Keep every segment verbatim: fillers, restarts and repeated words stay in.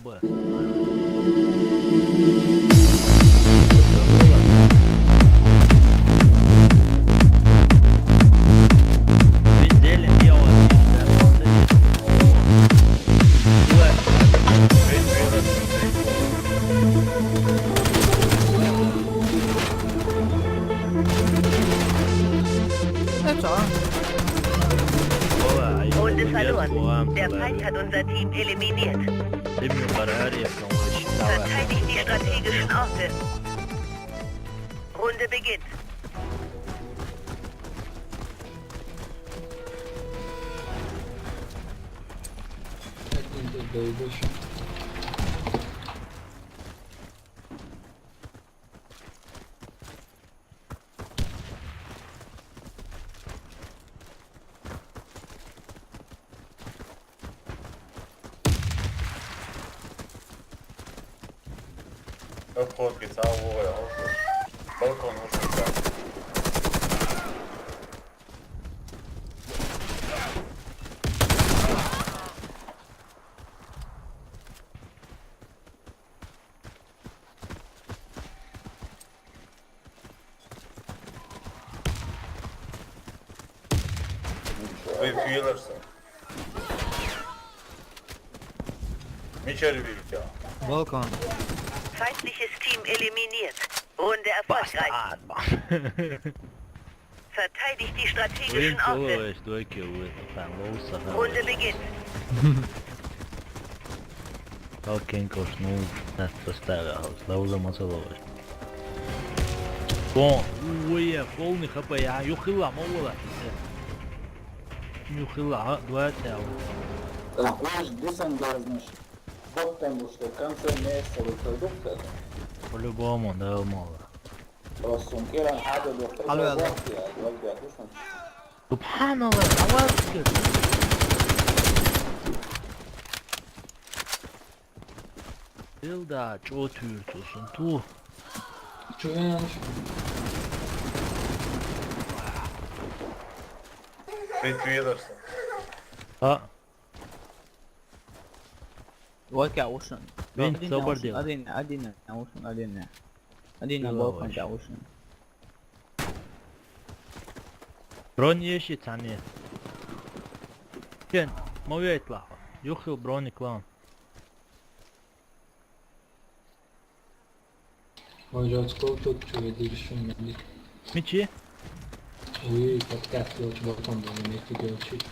Б. Runde verloren. Der Feind hat unser Team eliminiert. Verteidigt die strategischen Orte. Runde beginnt. Обход лица, Вова, Балкон ушел. Вы филерсы. Мичер Вилька. Балкон. Feindliches Team eliminiert. Runde erfolgreich. Bastard, Mann. Verteidigt die strategischen Orte. Runde beginnt. Окей, кошнул. Да, составил. Да, уже мозоловый. Бон, уе, полный Х П, я, юхила, мовила. Юхила, а, два тела. Охуеть, десант должен. Потому что в конце месяца выходит это. По-любому, да, мало. Просто он киран хада доктор. Алло, алло. Субханалла, аваз кет. Илда, чё тюртусун, ту? Чё я начал? Ты тюртусун. А? Ваки аушан. Вин собар дел. Один, один аушан, один. Один балкон аушан. Бронь еши тани. Кен, мовет лаха. Юхил брони клан. Ой, жаль, сколько тут чё я дальше у меня. Мичи? Ой, подкаст, я очень балкон был, я имею в виду, чуть, э,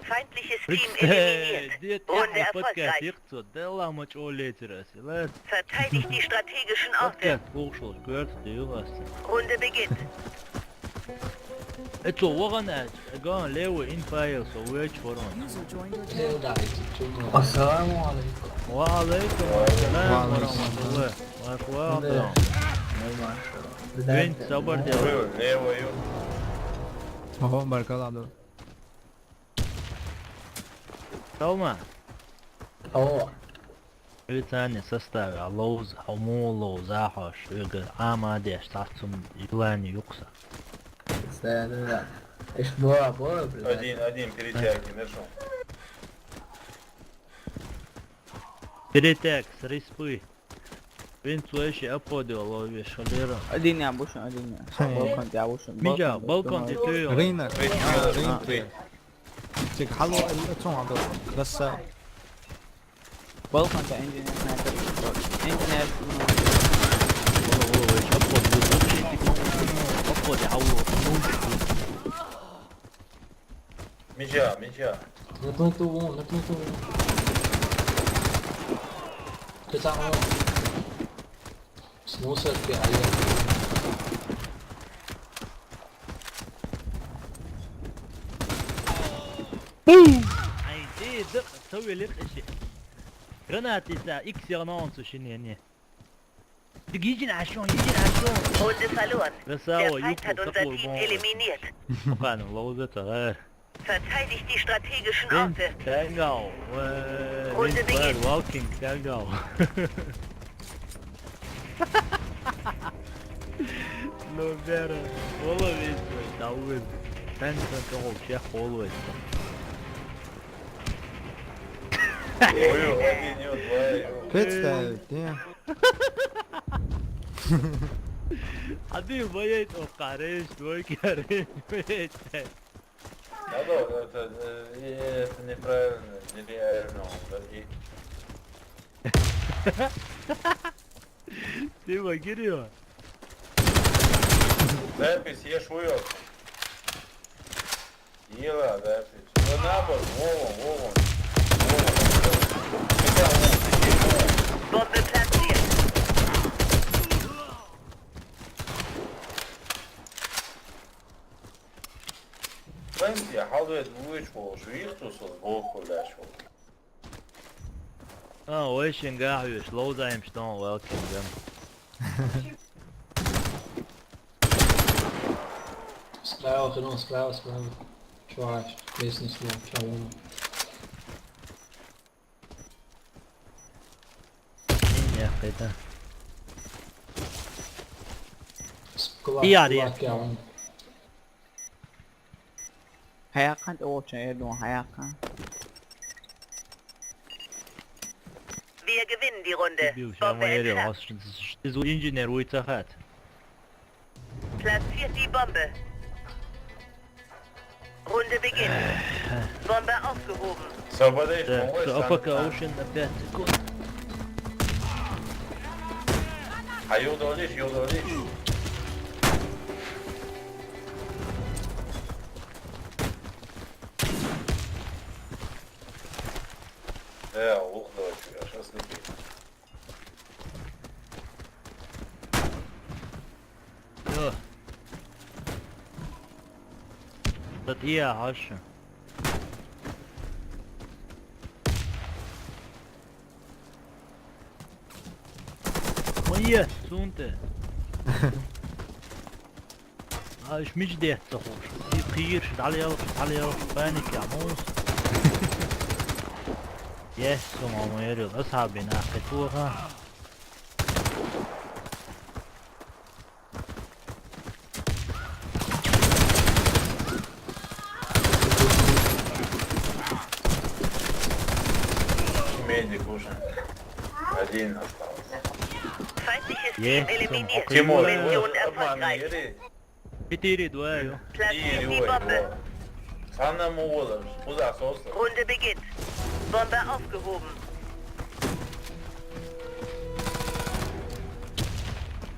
Feindliches Team eliminiert. Runde erfolgreich. Verteidigt die strategischen Orte. Runde beginnt. It's a one at again, Leo in fire, so wait for one. User joined your channel. Assalamu alaikum. Wa alaikum assalam wa rahmatullah. Wa alaikum. Vin, sabr de. Oho, barkala, bro. Salma. Oho. Итани составе, а лоуз, хьо муха лоуз, а хьош, уьга Ӏама деш, цхьаццум йилани юкъса. Да, да, да. Ишт бора, бора, блядь. Один, один, перетягивай, нашёл. Перетяг, с респы. Вин цу эши обходил, ловишь, холера. Один я бушен, один я. Хе. Балкон я бушен. Миджа, балкон ты, ты. Рынок. Ты, а, ты, рынок. Ты. Чек, хало, это что надо? Краса. Балкон я, инженер, инженер. Ола, ола, ола, обход, обход, я, ола. Миджа, миджа. Напомнил он, напомнил он. Ты там, он. С мусорки, а я. Бум! Ай, э, да, сау велик эши. Граната иса, икс ягънаун су шин, яни. Ты гиджин ашон, гиджин ашон. Runde verloren. Красава, юкъу, сакъу, бон. Der Feind hat unser Team eliminiert. Мукъану, лоуза тагъар. Verteidigt die strategischen Orte. Тангал. Runde beginnt. Walking, тангал. Ну, бера. Ола весь, давын. Эн сэн чогол чех холу это. Ой, один, ё, два, ё. Представь, не. Один воет, о, кареш, двойки кареш, воет. Да, да, это, э, это неправильно, нереально, да, и Ты вагирио. Запись, ешь, уё. Ела, запись. Ну, набор, Вова, Вова. Вова. Хотя он сидит, Вова. Bombe platziert. Знаете, я халвет вычвал, что их тут сбоку дальше. А, очень гахуешь, лоу даем, что он welcome, да. Sprawa, genau, sprawa, sprawa. Čuvaš, mesni smo, čuvaš. Не, это. Kulak, Ja, die- kulak, ja, on. Hayakan, oh, čaj, no, hayakan. Wir gewinnen die Runde. Ты бил, Bombe я entfernt. Ты инженер уйцахат. Platziert die Bombe. Runde beginnt. Bombe aufgehoben. Sabadeš, Да, помощь, всё, там, АПК там. Ocean на пять секунд. А ё удалишь, ё удалишь. Э, ух, давай, чё, я щас не пью. Всё. Тут я, Аша. Моя, сунте. А, иш мич дехца хуш. И пирш, дали ялх, дали ялх, паника, мус. Yes, сумма, моя, асхабина, хетуха. Медик уже. Один остался. Feindliches Е, Team eliminiert. Тимур, Mission обманный, erfolgreich. иди. Четыре два, ё. Platziert die Иди, Bombe. Санна Мугулов, куда остался? Runde beginnt. Bombe aufgehoben.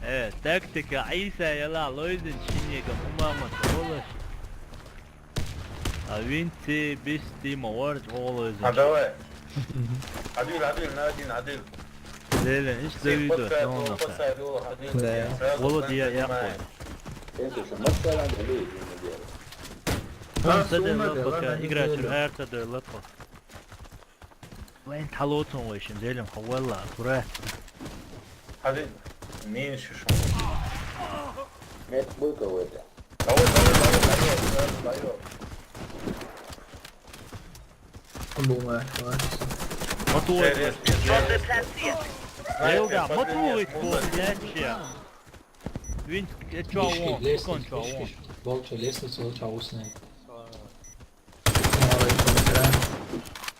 Э, тактика Иса яла лойзен шиньега мумама толаш. А винти бисти мавард олойзен. А давай. Адил, Адил, на один, Адил. Леле, иш Всех завидует, подсадил, но он подсадил, Адил. Да. Сразу Володя, план я принимаем. Если же мы стали Андрей, не делаем. Он садил лапака, играть, эр садил лапака. Блин, талотон вешим, зелем, хавала, аккуратно. Адил, меньше шум. Нет, бой кого это. Давай, давай, давай, давай, давай, давай. Думаю, давай. Мотует. Резко, Bombe резко. platziert. Леуда, Снайпер, мотует, подвес, мусор. Блядь. Винт, э, чё, Дишки, он, лестница, он, чё, он. дишки. Болча лестница, лучше устная.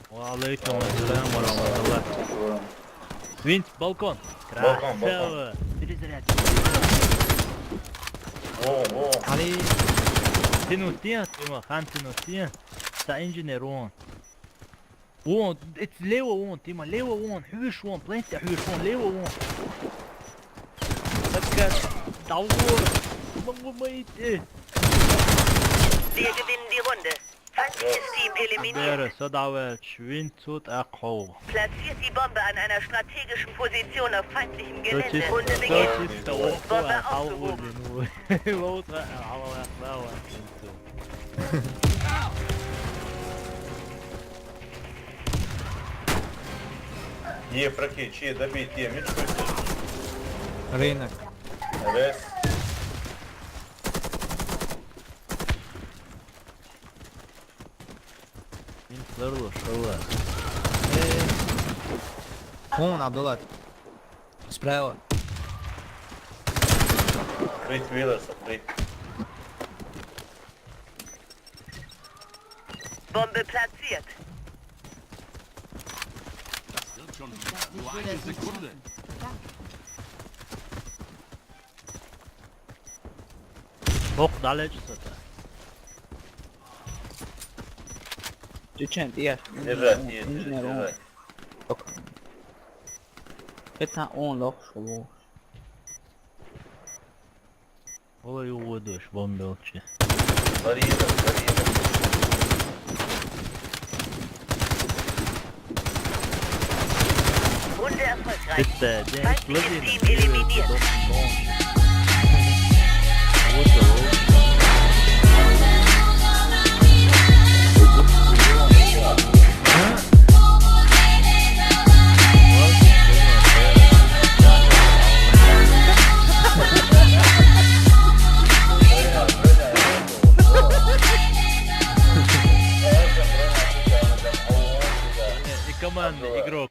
Ва алейкум ассалам ва рахматуллах. Винт, балкон. Балкон, Красава. Перезарядка. О, о. Али. Тянуть, тянуть, Тима, хан тянуть, тянуть. Са инженер он. Он, это лево он, Тима, лево он, хюш он, плентя хюш он, лево он. Така, давлор. Могу мыть, э. Wir gewinnen die Runde. Feindliches Team eliminiert. Бера, садавач, винт тут ахов. Platziert die Bombe an einer strategischen Position auf feindlichem Gelände. Точно, Runde beginnt. точно, Bombe aufgehoben. Лоутра, а, а, а, а, Е, прокей, че, добей, те, мечку здесь. Рынок. Рес. Винт лерло, шалла. Вон, Абдулат. Справа. Крыть Виллерса, крыть. Bombe platziert. Das wird schon wieder. Nur eine Sekunde. Bok, dalje će se te. Ti će ti ja. Izdržaj, ti, ti, Inženjer, on. Izdržaj. Dok. Kaj ta on loš ovo. Ovo je uvod još bombe uopće. Bari jedan, bari jedan. Runde erfolgreich. Bitte, der Feindliches explodiert. Team eliminiert. I komandni, igro.